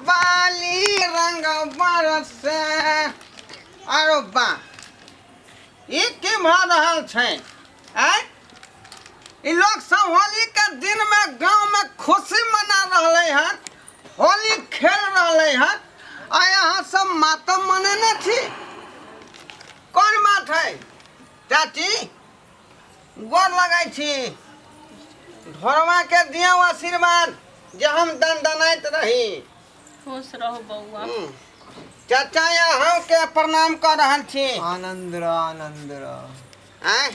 बाली रंग बरसे। आरो बा, ई की भऽ रहल छै? आँय, ई लोग सब होली के दिन में गांव में खुशी मना रहले हन, होली खेल रहले हन, आ यहाँ सब मातम मनेने छी। कोन बात है? चाची, गोर लगै छी। ढोरवा के दियौ आशीर्वाद जे हम दनदनाइत रही। खुश रहू बौआ। चाचा, अहूँ के प्रणाम कऽ रहल छी। आनंद रह, आनंद रह। आँय,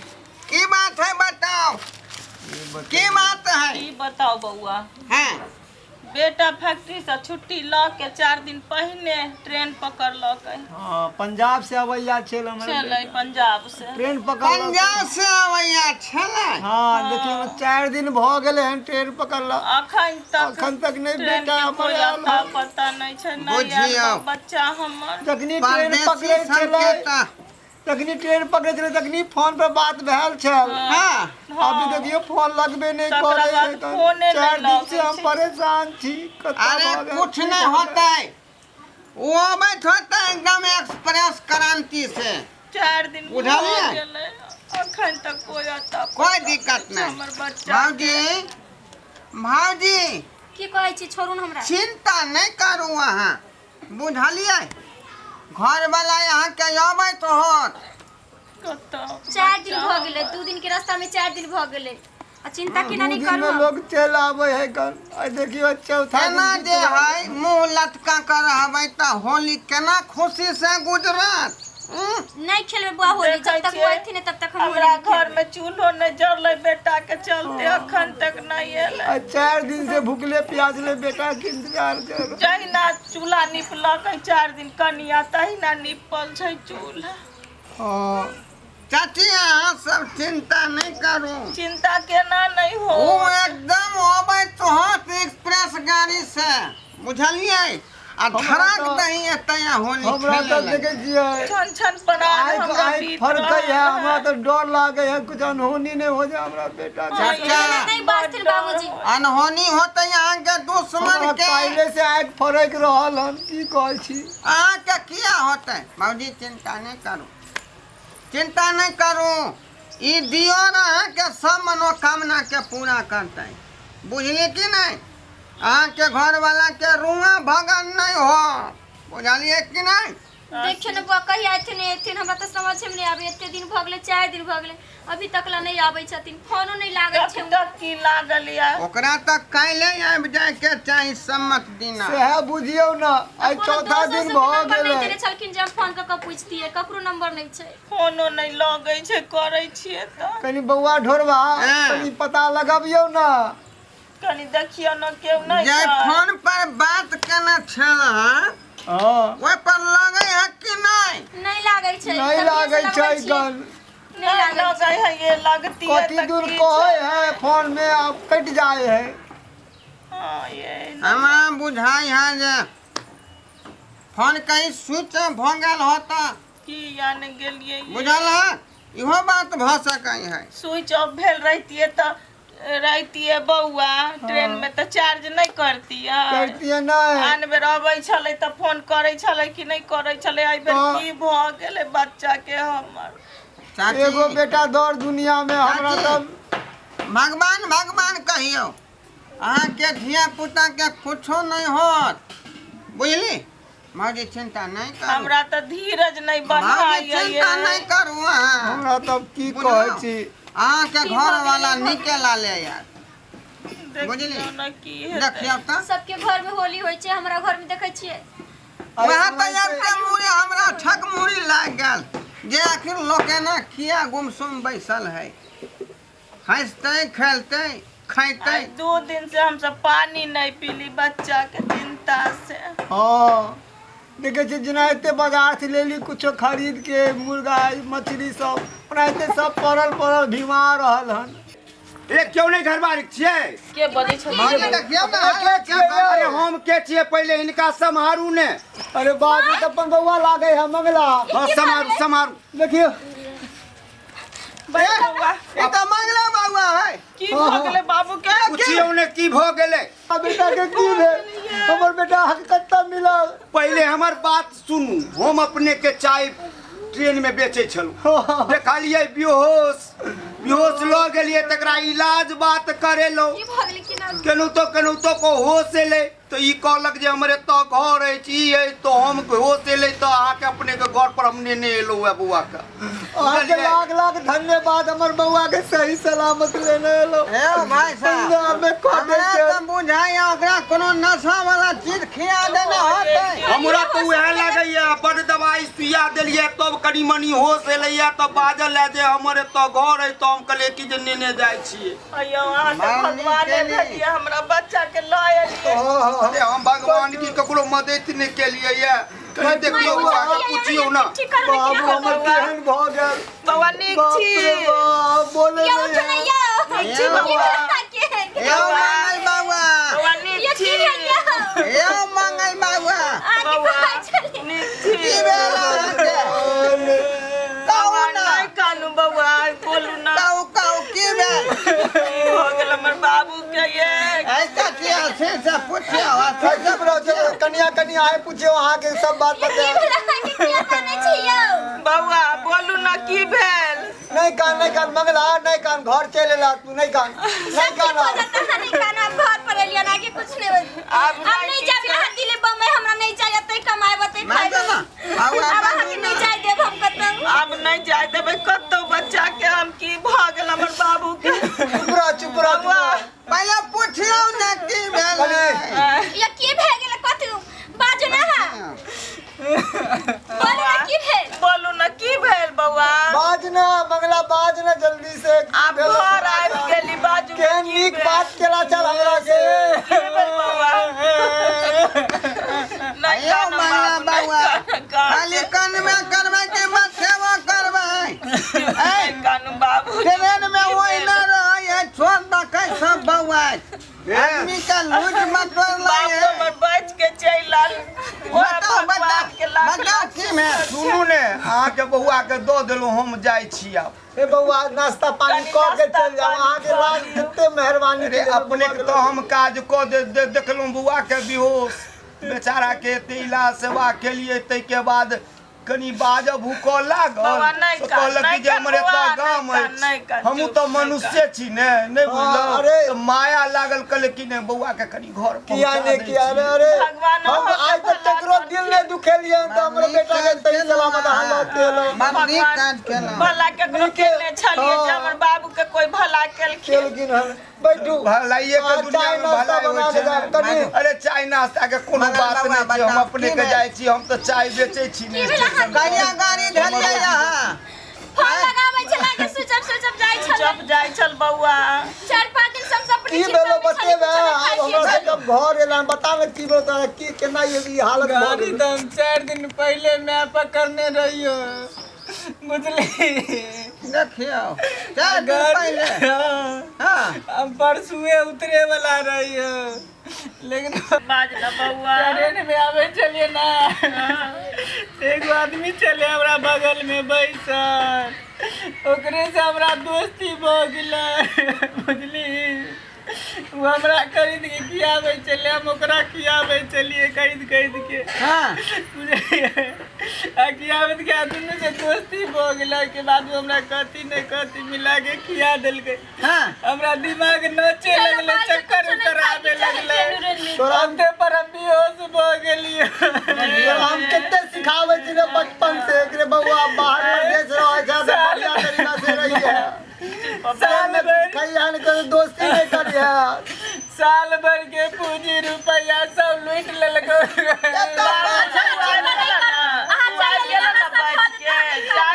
की बात है, बताओ। ई बताइए। की बात है? की बताओ बौआ? हाँ। बेटा फैक्ट्री से छुट्टी ल के 4 दिन पहिने ट्रेन पकड़लक। हाँ, पंजाब से अबैया छल हमर छलै बेटा। पंजाब से। ट्रेन पकड़लक। पंजाब से अबैया छलै? हाँ, देखियौ ने, 4 दिन भऽ गेलै हन ट्रेन पकड़लक। अखन तक अखन तक नहि ट्रेन बेटा के हमर कोई आयल अता हन। पता नहि छै, नहि बुझियौ। आयल बच्चा हमर। जखनी ट्रेन परदेसी पकड़ै सबके छलै तऽ तखनी ट्रेन पकड़ै छलै तखनी फोन पर बात भेल छल। अभी देखियौ, फोन लगबे नहि तकरा करै बाद है तहन। फोने नहि 4 दिन से लगै हम छै। परेशान छी। कतऽ अरे, भऽ गेल, कुछ की नहीं भऽ गेल? होता है, वो अबैत होता है एकदम एक्सप्रेस क्रांति से। 4 दिन भऽ बुझलियै? गेलै, अखन तक कोई अता कोई पता दिक्कत छै नहीं। हमर बच्चा। भाउजी, भाउजी। की कहै छी? छोड़ू ने हमरा। चिंता नहीं करू अहाँ, बुझलियै? घरवाला अहाँके अबैत होत। कतऽ? 4 दिन बच्चा भऽ गेलै। हमर। 2 दिन के रास्ता में 4 दिन भऽ गेलै आ चिंता केना दू नहि दिन करू में हम? लोग चलि आबै है कन, आ देखियौ चौथा दिन केना बीत जे रहल। है मुँह लटका कर रहबै तऽ होली केना खुशी से गुजरत? नहीं खेलबै बुआ होली। देखै जब तक छियै, वो अयथिन तब तक हम होली हमरा नहि घर खेलबै। में चूल्हो नहि जरलै बेटा के चलते, अखन तक नहि एलै। आ 4 दिन से भुखले प्यासले बेटा के इंतजार कर रहल। जहिना चूल्हा निपलक 4 दिन कनिया, तहिना निपल छै चूल्हा। चाची, अहाँ सब चिंता नहीं करू। चिंता केना नहि हो? ओ एकदम अबैत होत एक्सप्रेस गाड़ी से, बुझलियै? आ हमरा धड़क तऽ- दही एतै होली हमरा खेले तऽ लए। देखै छियै, छन छन प्राण आँखि हमरा आँखि बीत फड़कै है। रहल हमरा है। तऽ डर लागै है, कुछ अनहोनी नहि हो जाए हमरा बेटा के। चाचा। नहीं बाजथिन बाबूजी। अनहोनी होतै अहाँके दुश्मन हमरा के। काल्हि से आँखि फड़कि रहल हन, की कहै छी। अहाँके किया होतै? बाबूजी, चिंता नहीं करू, चिंता नहीं करू। ई दियोर अहाँके सब मनोकामना के पूरा करतै, बुझली कि नहीं? अहाँके घरवाला के रुआ भगन नहीं हो, बुझलियै कि नहीं? देखियौ ने बुआ, कहिया अयथिन नहि अयथिन, हमरा तऽ समझे में नहि आबै। एते दिन भऽ गेलै, 4 दिन भऽ गेलै, अभी तक ला नहि आबै छथिन, फोनो नहि लागै छै। तक की लागल या? ओकरा तऽ काल्हि आबि जायके चाही सम्मत दिना। सएह बुझियौ ने, आइ कोनो चौथा दोसर दिन सबके भऽ नंबर नहि गेलै। देने छलखिन जे हम फोन कऽ कऽ पूछतियै, ककरो नंबर नहि छै। फोनो नहि लगै छै, करै छियै तऽ। कनि बौआ ढोरबा, कनि पता लगबियौ ने। कनि देखियौ ने, केओ नहि जे छै? फोन पर बात केने छल हँ, ओहि पर लगै है कि नहि? नहि लागै छै। नहि तखने से लागै लगबै छै छियै। गन। नहि नहि लागै छै। लगै है, ये लगती है कथी तऽ दूर की कहै छै? है फोन में, आब कटि जाइ है। हँ, ये नहि। हमरा बुझाइ है जे फोन कहीं स्विच भऽ गेल होता। की याने गेलियै ये? बुझल है, इहो बात भऽ सकै है। स्विच ऑफ भेल रहितियै तऽ रहितियै बौआ ट्रेन में तऽ चार्ज नहि करतियै? करतियै नहि। आन बेर अबै छलै तऽ फोन करै छलै कि नहि करै छलै? एहि बेर तऽ- की भऽ गेलै बच्चा के हमर? चाची, एगो बेटा दौड़ दुनिया में हमरा। चाची। तब भगवान भगवान कहियौ, अहाँके धिया पुता के कुछो नहि होत, बुझली? भौजी, चिंता नहि करू। हमरा तऽ धीरज नहि भौजी, बन्हाइए। चिंता नहि करू अहाँ। हमरा तब की बुझलहुँ? कहै छी। अहाँके की घर भऽ वाला गेलै? नीके लाले यार, बुझली? देखियौ ने की हेतै। देखियौ तऽ। सबके घर में होली होइ छै, हमरा घर में देखै छियै। वएह तऽ यार के मुड़ी हमरा ठक मुड़ी लागि गेल जे आखिर लोक एना किया गुमसुम बैसल है, हँसतै, खेलतै, खैतै। आइ 2 दिन से हमसब पानी नहि पीली बच्चा के चिंता से। हँ, देखै छियै, जेना एते बाजार से लेली कुछो खरीद के, मुर्गा मछली सब, ओनाहिते सब पड़ल पड़ल बीमार रहल हन। ए, क्यों नहीं घरवारी छियै? के बजै छै? भौजी, देखियौ ने। के छियै यौ? अरे, हम के छियै? पहिले हिनका सम्हारू ने। अरे बाप रे, तऽ अपन बौआ लागै है मंगला। हाँ, सम्हारू, सम्हारू। देखियौ। बौआ। ई तऽ मंगला बाबा है। की भऽ गेलै बाबू के? पुछियौ ने की भऽ गेलै। आ बेटा के की भेल? हमर बेटा अहाँके कतऽ मिलल। पहिले हमर बात सुनू। हम अपने के चाय ट्रेन में बेचै छलहुँ, देखलियै बेहोश बेहोश लऽ गेलियै, तकरा इलाज बात करेलहुँ। की भऽ गेलै केना? केनाहितो केनाहितो को होश एलै तऽ ई कहलक जे हमर एतऽ घर अछि, ई अछि, तऽ हम होश एलै तऽ अहाँके अपनेके घर पर हम नेने एलहुँ हे बौआके। अहाँके लाख लाख धन्यवाद, हमर बौआ के सही सलामत लेने एलहुँ। हे भाई साहब, पंजाब में कऽ दै हमरा छै। तऽ बुझाइया ओकरा कोनो नशा वाला चीज खिया देने होतै। हमरा तऽ उएह लगैया, बड्ड दवाई सुइया देलियै तब कनि मनि होश एलैया, तब बाजल है जे हमर एतऽ घर अछि, तऽ हम कहलियै कि जे नेने जाइ छियै। अयौ, अहाँ तऽ मारनी भगवाने केली। भेलियै, हमरा बच्चा के लऽ एलियै। अरे हम भगवान की ककरो मदद नहि केलियै ये, कनि देखियौ बौआ के, पुछियौ ने। ठीक करबै कि बाबू हमर केहन भऽ गेल। बौआ नीक बाप छी? रे बाप, बोले यौ नहीं उठो है। ने यौ। नीक छी यौ। की बौआ? भेल अहाँके? यौ मंगल बाबा। बौआ नीक यौ छी? की भेल यौ? यौ मंगल बाबा। अहाँके बौआ कहै छली। नीक छी? की भेल अहाँके? कहू बौआ ना। नहि कानू बौआ, बोलू ना। कहू कहू, की भेल? की भऽ गेल हमर बाबू के ये? ऐसा किया से पुछियौ अरे से चुप रहो, चुप रहो। कनिया कनिया आए, पूछियो अहाँके सब बात की बताए। भेल अहाँके? किया कानै छी यौ? बौआ बोलू ना, की भेल? नहीं कान, नहीं कान मंगला, नहीं कान, घर चले ला तू, नहीं कान, नहीं सब कान। ठीक हो जाता है, नहीं कान, आब घर पर एलियन, आगे कुछ नहीं होत। आब आब नहि नहीं जाबे किछु। अहाँ दिल्ली बम्बई, हमरा नहीं चाहिए, एतै कमाएब एतै खाएब। मानतो ना आउ। आब अहाँके नहीं जाय देब हम कतौ। आब नहि जाय देबै कतौ बच्चा के हम। की भऽ गेल हमर बाबू के? चुप रहो, चुप रहो, चुप बौआ रहो। पहिले पुछियौ ने की भेल। या की भए गेल? कथी बाजू ना अहाँ, बोलू ना की भेल। बोलू ना की भेल बौआ। बाज ना मंगला, बाज ना जल्दी से। आब घर आबि गेली, बाजू ना। केहन की नीक भेल? बात केला चल हमरा से। की भेल बौआ? नहि यौ कानू मंगला बाबू, नहि बाबा, कानू, कानू। खाली कनमे करबै कि मथेबो करबै? नहि कानू बाबू। ट्रेन में ओहि न रहै है, छोड़ दकै सब बौआ, आदमी के लूट मटोर बाप लै है। हमर बच के चलि आयल। ओएह बताउ भगवान बताउ के लाख बताउ लाख की भेल? सुनू ने, अहाँके बौआके दऽ देलहुँ, हम जाइ छी आब। हे बौआ, नाश्ता पानी कनि कऽ के नाश्ता चलि जाओ। पानी अहाँके कऽ लाज लियौ। कते मेहरबानी अरे केलियै अपने बौआ के तऽ हम काज कऽ दे दे देखलहुँ बौआके बेहोश बेचाराके, एते इलाज सेवा केलियै, ताहिके बाद कनि बाजब भूकऽ लागल बौआ, नहि तऽ कान, कहलक कि नहि जे कान हमर बौआ, एतऽ गाम नहि कान, नहि अछि। कान, हमहूँ चुप, तऽ नहि मनुष्ये छी ने, नहि हाँ, बुझलहुँ? अरे। तऽ माया लागल, कहले कि नहि, बौआके कनि घर किया पहुँचा नहि दै किया छी। रे? अरे भगवान हम अहाँके आइ तक भला ककरो दिल नहि दुखेलियै, तऽ हमरो बेटा के सही सलामत अहाँ लऽ के एलहुँ। बड़ नीक काज केलहुँ। भला केकरो नीके- केने छलियै जे हाँ। हमर बाबू के कोई भला केलखिन? केलखिन हन। बैठू। भलाइए के अहाँ दुनिया चाय में नाश्ता भलाई बना होइ के छै। जायब कनि। अरे चाय नाश्ता के कोनो मंगल बात बाबा, नहि छै, हम बताउ, अपने की के भेल? जाइ छी, हम तऽ चाय बेचै छी ने की भेल स्टेशन अहाँके? पर। कहिया गाड़ी धरियै अहाँ? फोन लगाबै छलै कि स्विच ऑफ स्विच ऑफ जाइ छलै। चुप जाइ छल बौआ। 4-5 दिन से हम सब की भेलो बतेबे आब हमरा से? जब घर एला बता ने की भेलो तोरा, की केना ये ई हालत भऽ गाड़ी गेल? तऽ हम 4 दिन पहिले माय पकड़ने रहियो, बुझली? देखियौ, 4 दिन पहिले? हाँ, हाँ। हम परसुए उतरे वाला रहियो, लेकिन बाज ना बौआ। ट्रेन में आबै छलियै ना, एगो आदमी छलै हमरा बगल में बैसल, ओकरे से हमरा दोस्ती भऽ गेलै, बुझली? ओ हमरा खरीद के खियाबै छलै, हम ओकरा खियाबै छलियै खरीद खरीद के। बुझलियै? आ खियाबैत खिया दुनू से दोस्ती भऽ गेलै। ओहिके बाद ओ हमरा कथी नहि कथी मिला के खिया देलकै। हमरा दिमाग नचे लगलै, चक्कर उक्कर आबे लगलै। तोरा अंते पर हम बेहोश भऽ गेलियै। तोरा हम कते सिखाबै छी रे बचपन से रे बौआ, बाहर परदेश रहै छै तऽ बढ़िया तरीका से रहिए। साल भरि कहिया ने कहियो दोस्ती नहि करिहे। साल भर के पूंजी रुपया सब लूटि लेलकै। अहाँ चलि गेलियै, हमरा सब खा देत। हाँ,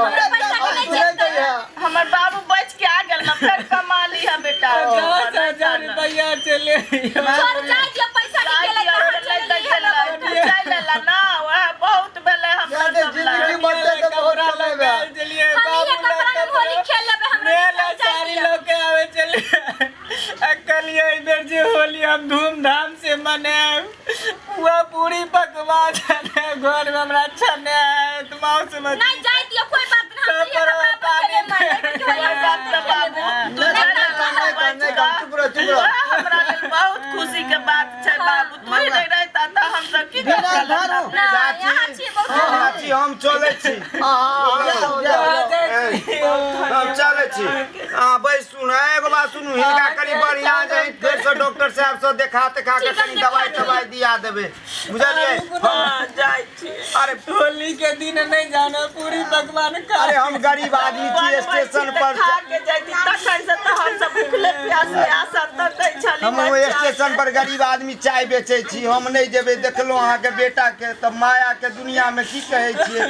हमरा पैसा के अब नहि तू नहि कहिहे। हमर बाबू बच के आ गेल ना, फेर कमा लिहा बेटा। 10,000 रुपया चले। छोड़, जाय दियौ, पैसा के गेलै तऽ अहाँ चलि गेलियै, हमरा बहुत चलि एला ना, वएह बहुत भेलै हमरा जादे सब ला। जिंदगी बचतै तऽ बहुत कमेबै। चलिए। हम इहे कपड़ा में होली खेल लेबै, हमरा मेला निकल जाय साड़ी दियौ। लऽ के आबै छलियै आ कहलियै एहि बेर जे होली हम धूमधाम से मनायब, पुआ पूरी पकवान घर में हमरा अच्छा नहि आयत, माउस मछली। नहीं जाय दियौ, कोई बात नहीं, हम सब इहे कपड़ा पर पानी खेलेबै, एहि बेर के होली हम बात सब तऽ बाबू खेलेबै। तू नहि चलि कान, एला नहि कान, नहि बच कान, कऽ। चुप रह, चुप रह। वएह हमरा लेल बहुत खुशी के बात छै बाबू। चलै छी। जाओ, जाओ, जाओ। हम चलै छी। अहाँ बैसू ने, एगो बात सुनू, हिनका कनि बढ़िआँ जे फेरसँ डॉक्टर साहेबसँ देखा तेखा के ठीक है, कनि देखा दवाइ देबै। तवाइ दिया देबै, बुझलियै? हाँ, जाइ छी। अरे होली के दिन नहीं जाना पूरी पकवान खा। अरे हम गरीब आदमी छी, बनबै छी स्टेशन तऽ पर खा के जैती, तखन से तऽ हमसब भुखले प्यासले आशा तकै छली हम बच्चा। स्टेशन पर गरीब आदमी चाय बेचै छी, हम नहि जेबै। देखलहुँ अहाँके बेटाके तऽ मायाके दुनियामे की कहै छियै।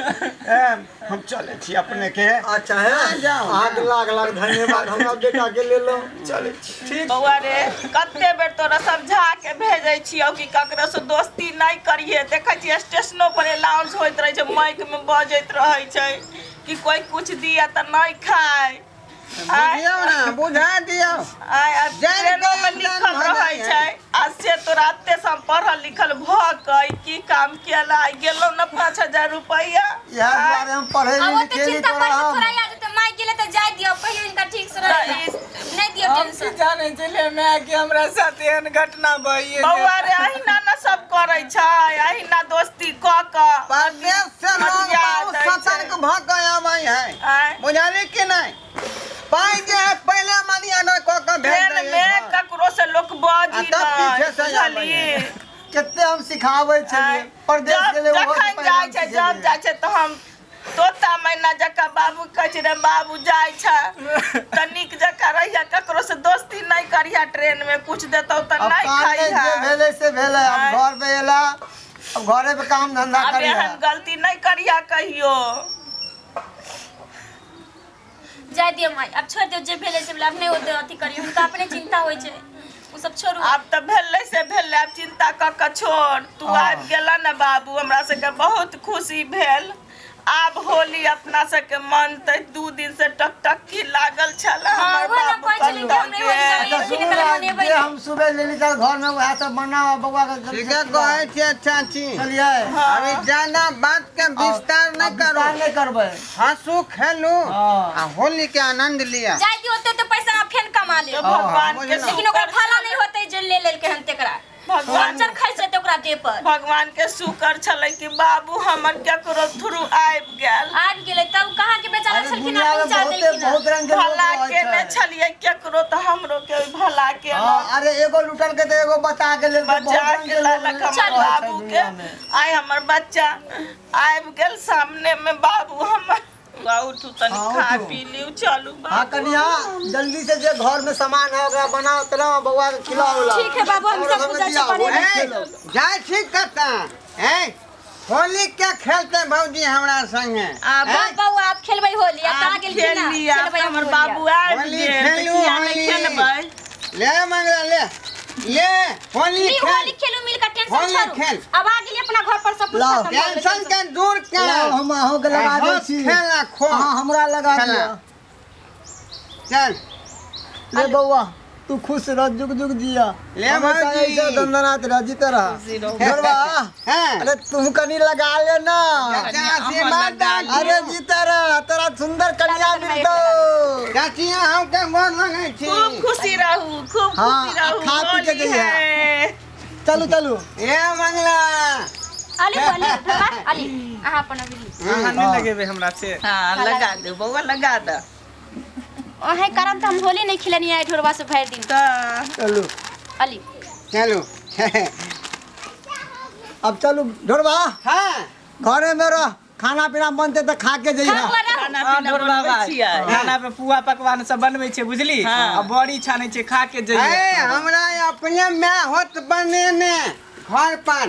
एँ, हम चलै छी अपने के। अच्छा है, अहाँके लाख लाख धन्यवाद, हमरा बेटा के लेलहुँ। चलै छी। ठीक। बौआ रे, कते बेर तोरा समझा के भेजै छियौ कि ककरो से दोस्ती नहि करिहे। देखै छियै स्टेशनो पर अनाउंस होइत रहै छै, माइक मे बजैत रहै छै कि कोई कुछ दिया तऽ नहि खाय। आँय? बुझियौ ने, बुझा दियौ। आय आ जानि ट्रेनो कऽ मे इंसान लिखल भऽ रहै जाइ छै। आ से तोरा एते से हम पढ़ल लिखल भऽ कऽ ई की काम केला? आइ गेलौ ने 5000 रुपैआ। इएह दुआरे हम पढ़े अब ओते लिखे चिंता तोरा पर से हम थोड़ा याद जेतै। माय गेलै तऽ जाय दियौ, कहियो हिनका ठीक से तऽ रहै नहि दियौ हम की टेंशन। जाने छलियै माय कि हमरा साथ एहन घटना भइए बौआ रे, अहिना ने सब करै छै, अहिना दोस्ती कऽ कऽ परदेश से लोग मटिया बहुत दै छै। सतर्क भऽ कऽ आबै है। आँय? बुझली कि नहि? पाइ जे है पहिले मनी ऑर्डर कऽ कऽ भेज ट्रेन दै मे है घर। ककरो से लोक बाजी आ तब पीछे नहि, से आबै बुझलियै? कते हम सिखाबै छलियै परदेश जब गेलै ओहो से जखन पहिले जाइ हम छै, जब सिखेलियै। जाइ छै तऽ हम तोता मैना जकाँ बाबू कहै छै, रे बाबू जाइ छै तऽ नीक जकाँ रहिया, ककरो से दोस्ती नहि करिहा, ट्रेन मे कुछ देतौ तऽ अब नहि कान जे खइहा। भेलै से भेलै, अब आँय। घर पे एला, अब घरे पे काम धंधा आब करिहा। एहन गलती नहि करिहा कहियो। जाय दियौ माय, आब छोड़ि दियौ, जे भेलै से भेलै। आब नहि ओते अथी करियौ, हुनका अपने चिंता होइ छै, ओ सब छोड़ू। आब तऽ भेलै से भेलै, आब चिंता कऽ कऽ छोड़ तू। हाँ। आबि गेला ने बाबू, हमरा सबके बहुत खुशी भेल। आब होली अपना सबके मनतै। 2 दिन से टकटकी लागल छल हाँ, हमर ओहे ने बाबू कहै छली कि कतऽ हम नहि होली गेल। अच्छा एलखिन सुनू तऽ ने, मनेबै। जे हम सुबह लेली तऽ घर में वएह सब बनाओ, बौआ के जल्दी ठीके से खिलाओ। कहै छियै चाची। चलिए। अभी ज्यादा बात के विस्तार नहि आब करू। विस्तार नहीं करबै। हंसू, खेलू हाँ। आ होली के आनंद लिअ। जाय दियौ, ओते ओते पैसा अहाँ फेन कमा तऽ लेब। भगवान के बुझलहुँ। लेकिन ओकरा शुक्र फला नहि होतै जे ले लेलकै हन तेकरा। भगवान चल खसि जेतै ओकरा देह पर। भगवान के शुक्र छलै कि बाबू हमर केकरो थ्रू आबि गेल। आबि गेलै तब कहाँ के बेचारा अरे छलखिन, दुनिया में पहुँचा बहुते देलखिन। बहुत रंग के लोग भला रहै केने छै। छलियै केकरो तऽ हमरो के भला केलक। हाँ, अरे एगो लुटल के तऽ एगो बचा के लेल। बचा के लेलक हमर चलू। बाबू के। आइ हमर बच्चा आबि गेल सामने में, बाबू हमर। बौआ, उठू तनी, हाँ, खा उठू। पी लिउ, चलू हाँ बाबू। कनिया, जल्दी से जे घर में सामान है ओकरा बनाओ तनाओ, बौआ के खिलाओ उलाओ। ठीक है बाबू, हम और सब हमें कुछ जाइ दिया, छी बनेबै। होली ए, खेलब। जाइ छी कतऽ? ए, होली के खेलते भौजी हमरा संगे? आब ए, बौआ, आब खेलबै होली, आब तऽ आब आ गेलखिन ना। खेल लिअ, खेलबै हम हमर होली बाबू आब। आबि होली गेल तऽ खेलू, किया नहि होली। खेलबै? ले मंगला, ले ले होली। ली, खेल होली खेलू मिलकर, टेंशन होली छोड़ू। खेल। अब आ गेली अपना घर पर, सब कुछ लाओ। खत्म भऽ गेलै, टेंशन के दूर कर। लाओ, हम अहूँ के लगा दै छी। खेल आ खो। अहाँ हमरा लगा खेला। दिअ। चल। ले बौआ, तू खुश रह, जुग जुग जिया। ले हमेशा भौजी। ऐसे दंदनात रह, जीते रह। घरवा। हाँ। अरे तू कनी लगा ले ना। चाचा आशीर्वाद दऽ। अरे जीते रह, तोरा सुंदर कन्या मिलतो। चाची, अहूँ के गोर लगै छी। खूब खुशी रहू, खूब हाँ, खुशी रहू। खा पी के होली जइहे। है। चलू चलू। ए मंगला। अली अली बाबा, अली अहाँ अपन अभी ली। अहाँ नहि लगेबै हमरा से? हाँ, लगा दे बौआ, लगा दे। अहें कारण तऽ हम होली नहि खेलनी आइ ढोरबा से भरि दिन। तऽ चलू। अली। चलू। अब चलू ढोरबा। हाँ। घरे में रह, खाना पीना बनते तऽ खा के जइहा। बौआ, रहू। खाना हाँ, पीना ढोरबा बनबै भाई, छियै। खाना पे पुआ पकवान सब बनबै छै, बुझली? हाँ। आ बड़ी छानै छै, खा के ए जइयै। हमरा अपने माय होत बनेने घर पर।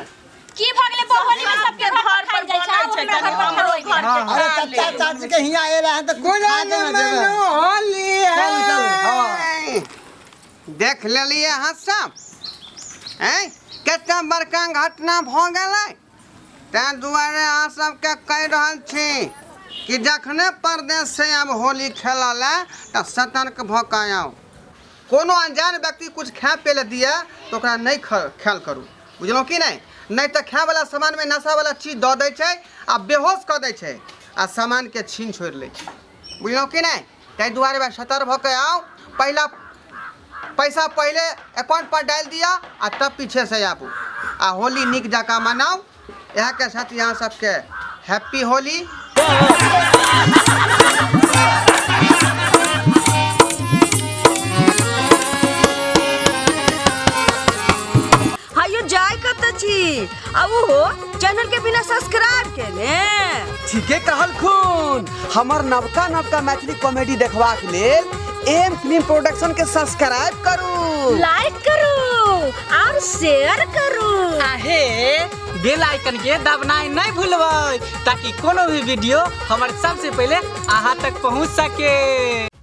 की भऽ गेलै बौआ, होली में सबके घर पर खायल जाइ छै, बनै आउ छै, हमरा कनी घर पर हमरो खाओ। घर के हाँ। अरे खा चाचा ले। चाची के हियाँ एला हन तऽ खा गुलाल के ना जेबै। मनु होली चलू, चलू, है। देख लेलियै अहाँ सब हैं, कते बड़का घटना भऽ गेलै। ताहि दुआरे अहाँ सबके कहि रहल छी कि जखने परदेश से आब होली खेलऽ लए तऽ सतर्क भऽ कऽ आउ। कोनो अनजान व्यक्ति कुछ खाय पियै लए दिए तऽ ओकरा नहि ख्याल करू, बुझलहुँ कि नहि? नहि तऽ खायवला सामानमे नशावला चीज दऽ दै छै आ बेहोश कऽ दै छै आ सामानके छीन छोड़ि लै छै, बुझलहुँ कि नहि? ताहि दुआरे भाइ सतर्क भऽ कऽ आउ। पहिला पैसा पहिले अकाउंट पर डालि दिअ आ तब पीछे से आबू आ होली नीक जकाँ मनाउ। इएहके साथ यहाँ सबके हैप्पी होली। हायो जाय कत छी आ ओहो चैनल के बिना सब्सक्राइब केने। ठीके कहल खून, हमर नवका नवका मैथिली कॉमेडी देखबाक लेल एम फिल्म प्रोडक्शन के सब्सक्राइब करू, लाइक करू और शेयर करू। आहे बेल आइकन के दबनाइ नहीं भूलबै ताकि कोनो भी वीडियो हमर सबसे पहले अहाँ तक पहुँच सके।